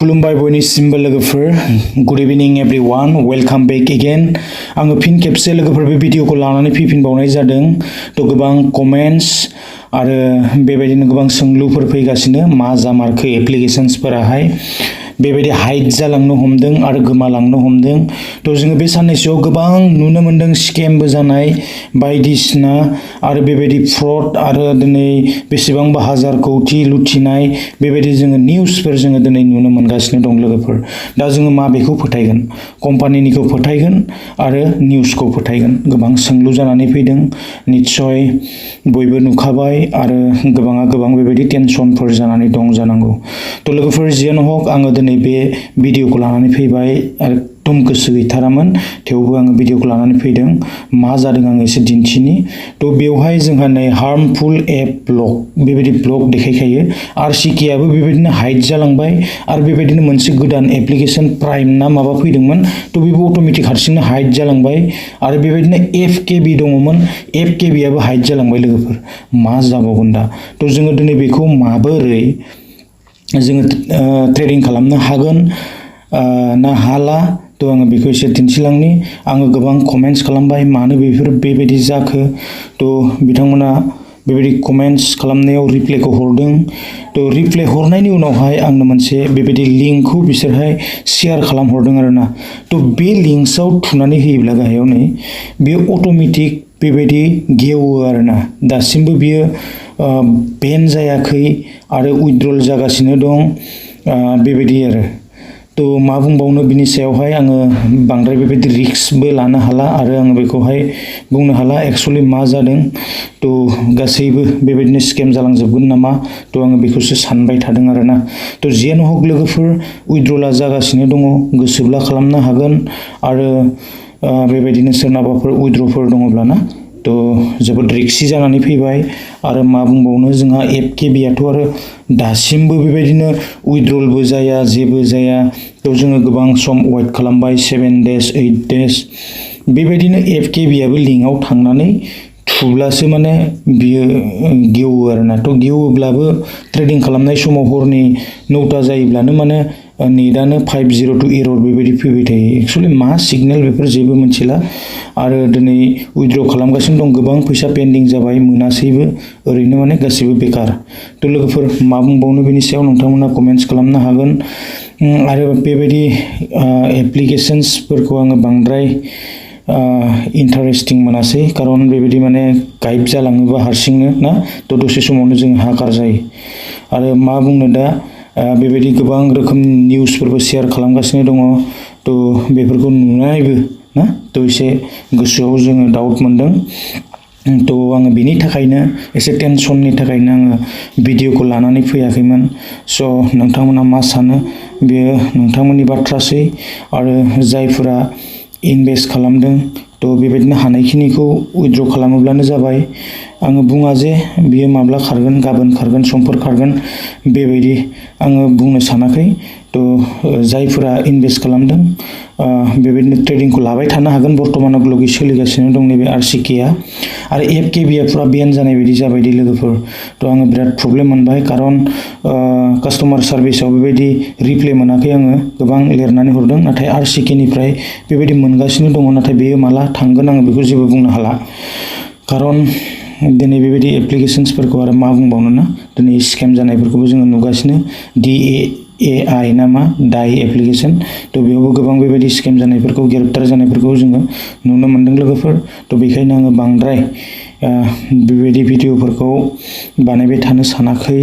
खुलुमबाय बयनिसिमबो लोगोफोर गुड इभिनिं एभरिवान वेलकाम बेक एगेन आङो फिन खेबसे लोगोफोर बे भिडिअखौ लानानै फैफिनबावनाय जादों थ' गोबां कमेन्ट्स आरो बेबायदिनो गोबां सोंलुफोर फैगासिनो मा जामारखो एप्लिकेशन्सफोराहाय बेबायदि हाइड जालांनो हमदों आरो गोमालांनो हमदों थ' जोङो बे साननैसोआव गोबां नुनो मोन्दों स्केमबो जानाय बायदिसिना आरो बेबायदि फ्रड आरो दिनै बेसेबांबा हाजार कौटि लुथिनाय बेबायदि जोङो निउसफोर जोङो दिनै नुनो मोनगासिनो दं लोगोफोर दा जोङो माबेखौ फोथायगोन कम्पानिनिखौ फोथायगोन आरो निउसखौ फोथायगोन गोबां सोंलु जानानै फैदों निस्सय बयबो नुखाबाय आरो गोबां बेबायदि टेनसनफोर जानानै दं जानांगौ थ' लोगोफोर जियानो हक आङो दिनै बे भिडिअखौ लानानै फैबाय एकदम गोसो गैथारामोन थेवबो आङो भिडिअखौ लानानै फैदों मा जादों आङो एसे दिन्थिनि थ' बेवहाय जोंहा नै हार्मफुल एप ब्लक बेबायदि ब्लक देखायखायो आरसिकेआबो बेबायदिनो हाइड जालांबाय आरो बेबायदिनो मोनसे गोदान एप्लिकेशन प्राइम ना माबा फैदोंमोन थ' बेबो अट'मेटिक हारसिंनो हाइड जालांबाय आरो बेबायदिनो एफकेबि दङमोन एफकेबिआबो हाइड जालांबाय लोगोफोर मा जाबावगोन दा थ' जोङो दिनै बेखौ माबोरै जोङो ट्रेडिं खालामनो हागोन ना हाला थ' आङो बेखौ एसे दिन्थिलांनि आङो गोबां कमेन्ट्स खालामबाय मानो बेबायदि जाखो थ' बिथांमोना बेबायदि कमेन्ट्स खालामनायाव रिप्लाइखौ हरदों थ' रिप्लाइ हरनायनि उनावहाय आंनो मोनसे बेबायदि लिंकखौ बिसोरहाय शेयार खालामहरदों आरोना थ' बे लिंक्सआव थुनानै होयोब्ला गाहायाव नै बेयो अट'मेटिक बेबायदि गेवो आरोना दासिमबो बियो बेन जायाखै आरो उइथड्रल जागासिनो दं बेबायदि आरो थ' मा बुंबावनो बिनि सायावहाय आङो बांद्राय बेबायदि रिस्कबो लानो हाला आरो आङो बेखौहाय बुंनो हाला एक्सुवेलि मा जादों थ' गासैबो बेबायदिनो स्केम जालांजोबगोन नामा थ' आङो बेखौसो सानबाय थादों आरोना थ' जियानो हक लोगोफोर उइथड्रला जागासिनो दङ गोसोब्ला खालामनो हागोन आरो बेबायदिनो सोरनाबाफोर उइथड्रफोर दङब्लाना थ' जोबोद रिक्सि जानानै फैबाय आरो मा बुंबावनो जोंहा एफकेबिआथ' आरो दासिमबो बेबायदिनो उइथड्रलबो जाया जेबो जाया थ' जोङो गोबां सम वेट खालामबाय 7 days 8 days बेबायदिनो एफकेबिआबो लिंकआव थांनानै थुब्लासो माने बियो गेवो आरोना थ' गेवोब्लाबो ट्रेडिं खालामनाय समाव हरनि 9टा जायोब्लानो माने नेटआनो 502 एरर बेबायदि फैबाय थायो एक्सुवेलि मा सिगनेल बेफोर जेबो मिथिला आरो दिनै उइथड्र खालामगासिनो दं गोबां फैसा पेन्डिं जाबाय मोनासैबो ओरैनो माने गासैबो बेकार थ' लोगोफोर मा बुंबावनो बेनि सायाव नोंथांमोना कमेन्ट्स खालामनो हागोन आरो बेबायदि एप्लिकेशन्सफोरखौ आङो बांद्राय इन्टारेस्टिं मोनासै खारन बेबायदि माने गाइड जालाङोबा हारसिंनो ना थ' दसे समावनो जों हाकार जायो आरो मा बुंनो दा बेबायदि गोबां रोखोमनि निउसफोरबो शेयार खालामगासिनो दङ थ' बेफोरखौ नुनानैबो ना थ' एसे गोसोआव जोङो डाउट मोनदों थ' आङो बेनि थाखायनो एसे टेनसननि थाखायनो आङो भिडिअखौ लानानै फैयाखैमोन स' नोंथांमोना मा सानो बेयो नोंथांमोननि बाथ्रासै आरो जायफोरा इनभेस्ट खालामदों थ' बेबायदिनो हानायखिनिखौ उइथड्र खालामोब्लानो जाबाय आङो बुङा जे बियो माब्ला खारगोन गाबोन खारगोन समफोर खारगोन बेबायदि आङो बुंनो सानाखै थ' जायफोरा इनभेस्ट खालामदों बेबायदिनो ट्रेडिंखौ लाबाय थानो हागोन बर्थमानाव लगै सोलिगासिनो दं नैबे आरसिकेआ आरो एफकेबिआ फुरा बेन जानाय बायदि जाबायदि लोगोफोर थ' आङो बिराद प्रब्लेम मोनबाय खारन कास्टमार सार्भिसाव बेबायदि रिप्लाइ मोनाखै आङो गोबां लिरनानै हरदों नाथाय आरसिकेनिफ्राय बेबायदि मोनगासिनो दङ नाथाय बेयो माला थांगोन आङो बेखौ जेबो बुंनो हाला खारन दिनै बेबायदि एप्लिकेशन्सफोरखौ आरो मा बुंबावनो ना दिनै स्केम जानायफोरखौबो जोङो नुगासिनो DAI ना मा डाइ एप्लिकेशन थ' बेयावबो गोबां बेबायदि स्केम जानायफोरखौ ग्रेप्टार जानायफोरखौ जोङो नुनो मोन्दों लोगोफोर थ' बेखायनो आङो बांद्राय बेबायदि भिडिअफोरखौ बानायबाय थानो सानाखै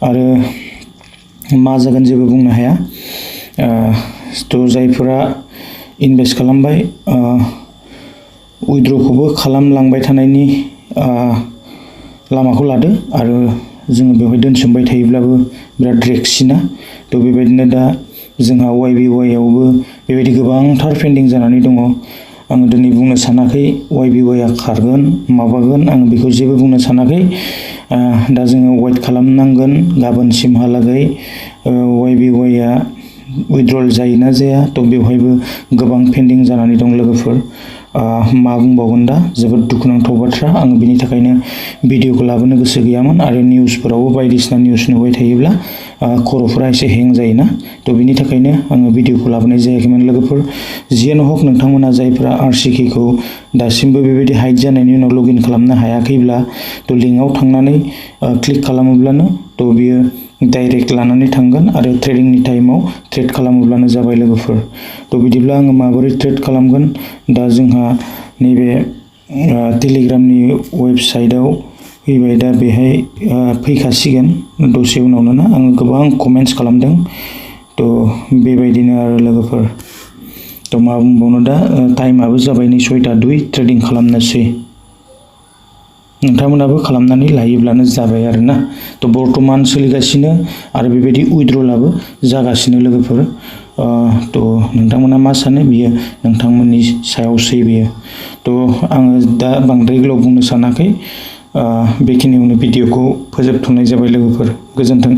आरो मा जागोन जेबो बुंनो हाया थ' जायफोरा इनभेस्ट खालामबाय उइथड्रखौबो खालामलांबाय थानायनि लामाखौ लादो आरो जोङो बेवहाय दोनसोमबाय थायोब्लाबो बिराद रिस्कि थ' बेबायदिनो दा जोंहा YBYआवबो बेबायदि गोबांथार पेन्डिं जानानै दङ आङो दिनै बुंनो सानाखै YBYआ खारगोन माबागोन आङो बेखौ जेबो बुंनो सानाखै दा जोङो वेट खालामनांगोन गाबोनसिमहालागै YBYआ उइथड्रल जायोना जाया थ' बेवहायबो गोबां पेन्डिं जानानै दं लोगोफोर मा बुंबावगोन दा जोबोद दुखुनांथाव बाथ्रा आङो बिनि थाखायनो भिडिअखौ लाबोनो गोसो गैयामोन आरो निउसफोरावबो बायदिसिना निउस नुबाय थायोब्ला खर'फोरा एसे हें जायोना थ' बिनि थाखायनो आङो भिडिअखौ लाबोनाय जायाखैमोन लोगोफोर। जियानो हक नोंथांमोना जायफ्रा RCKखौ दासिमबो बेबायदि हाइड जानायनि उनाव लगइन खालामनो हायाखैब्ला थ' लिंकआव थांनानै क्लिक खालामोब्लानो थ' बियो डाइरेक्ट लानानै थांगोन आरो ट्रेडिंनि टाइमाव ट्रेड खालामोब्लानो जाबाय लोगोफोर। थ' बिदिब्ला आङो माबोरै ट्रेड खालामगोन, दा जोंहा नैबे टेलिग्रामनि वेबसाइटआव फैबाय। दा बेहाय फैखासिगोन दसे उनावनो ना। आङो गोबां कमेन्ट्स खालामदों थ' बेबायदिनो आरो लोगोफोर। थ' मा बुंबावनो, दा टाइमाबो जाबाय नै 6:02 ट्रेडिं खालामनोसै। नोंथांमोनाबो खालामनानै लायोब्लानो जाबाय आरोना। थ' बर्थमान सोलिगासिनो आरो बेबायदि उइथड्रलाबो जागासिनो लोगोफोर। थ' नोंथांमोना मा सानो बियो नोंथांमोननि सायावसै बियो। थ' आङो दा बांद्राय गोलाव बुंनो सानाखै, बेखिनियावनो भिडिअखौ फोजोबथ'नाय जाबाय लोगोफोर। गोजोन्थों।